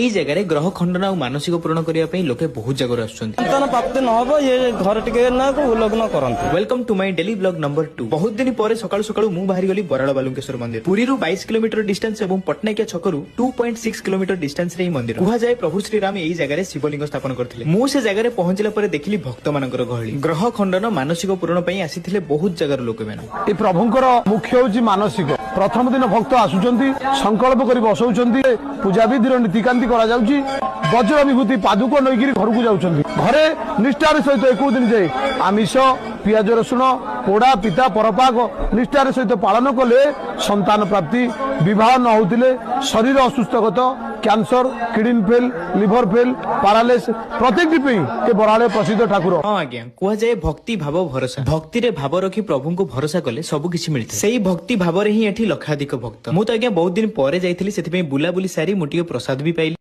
ଏଇ ଜାଗାରେ ଗ୍ରହ ଖଣ୍ଡନ ଆଉ ମାନସିକ ପୂରଣ କରିବା ପାଇଁ ଲୋକେ ବହୁତ ଜାଗାରୁ ଆସୁଛନ୍ତି। ସନ୍ତାନ ପ୍ରାପ୍ତି ନ ହବ, ଇଏ ଘରେ ଟିକେ ନା ଲଗ୍ନ କରନ୍ତି। Welcome to my daily vlog number 2। ବହୁତ ଦିନ ପରେ ସକାଳୁ ସକାଳୁ ମୁଁ ବାହାରି ଗଲି ବରାଳ ବାଲୁଙ୍କେଶ୍ୱର ମନ୍ଦିର। ପୁରୀରୁ 22 କିଲୋମିଟର ଡିଷ୍ଟାନ୍ସ ଏବଂ ପଟ୍ଟନାୟକିଆ ଛକରୁ 2.6 କିଲୋମିଟର ଡିଷ୍ଟାନ୍ସ ରେ ଏହି ମନ୍ଦିର। କୁହାଯାଏ, ପ୍ରଭୁ ଶ୍ରୀରାମ ଏହି ଜାଗାରେ ଶିବଲିଙ୍ଗ ସ୍ଥାପନ କରିଥିଲେ। ମୁଁ ସେ ଜାଗାରେ ପହଞ୍ଚିଲା ପରେ ଦେଖିଲି ଭକ୍ତମାନଙ୍କର ଗହଳି। ଗ୍ରହ ଖଣ୍ଡନ, ମାନସିକ ପୂରଣ ପାଇଁ ଆସିଥିଲେ ବହୁତ ଜାଗାରୁ ଲୋକମାନେ। ଏ ପ୍ରଭୁଙ୍କର ମୁଖ୍ୟ ହେଉଛି ମାନସିକ। ପ୍ରଥମ ଦିନ ଭକ୍ତ ଆସୁଛନ୍ତି, ସଂକଳ୍ପ କରି ବସଉଛନ୍ତି, ପୂଜାବିଧିର ନୀତିକାନ୍ତି କରାଯାଉଛି, ବଜ୍ର ବିଭୂତି ପାଦୁକ ନେଇକିରି ଘରକୁ ଯାଉଛନ୍ତି। ଘରେ ନିଷ୍ଠାର ସହିତ 21 ଦିନ ଯାଏ ଆମିଷ, ପିଆଜ ରସୁଣ, ପୋଡା ପିତା, ପରପାକ ନିଷ୍ଠାର ସହିତ ପାଳନ କଲେ ସନ୍ତାନ ପ୍ରାପ୍ତି, ବିବାହ ନ ହେଉଥିଲେ, ଶରୀର ଅସୁସ୍ଥଗତ, cancer, kidney fail, liver fail, paralysis ପ୍ରତ୍ୟେକଟି ପାଇଁ ଏ ବରାଳ ପ୍ରସିଦ୍ଧ ଠାକୁର। ହଁ ଆଜ୍ଞା, କୁହାଯାଏ ଭକ୍ତି, ଭାବ, ଭରସା। ଭକ୍ତିରେ ଭାବ ରଖି ପ୍ରଭୁଙ୍କୁ ଭରସା କଲେ ସବୁ କିଛି ମିଳିଥାଏ। ସେଇ ଭକ୍ତି ଭାବରେ ହିଁ ଏଠି ଲକ୍ଷାଧିକ ଭକ୍ତ। ମୁଁ ତ ଆଜ୍ଞା ବହୁତ ଦିନ ପରେ ଯାଇଥିଲି, ସେଥିପାଇଁ ବୁଲାବୁଲି ସାରି ମୁଁ ଟିକେ ପ୍ରସାଦ ବି ପାଇଲି।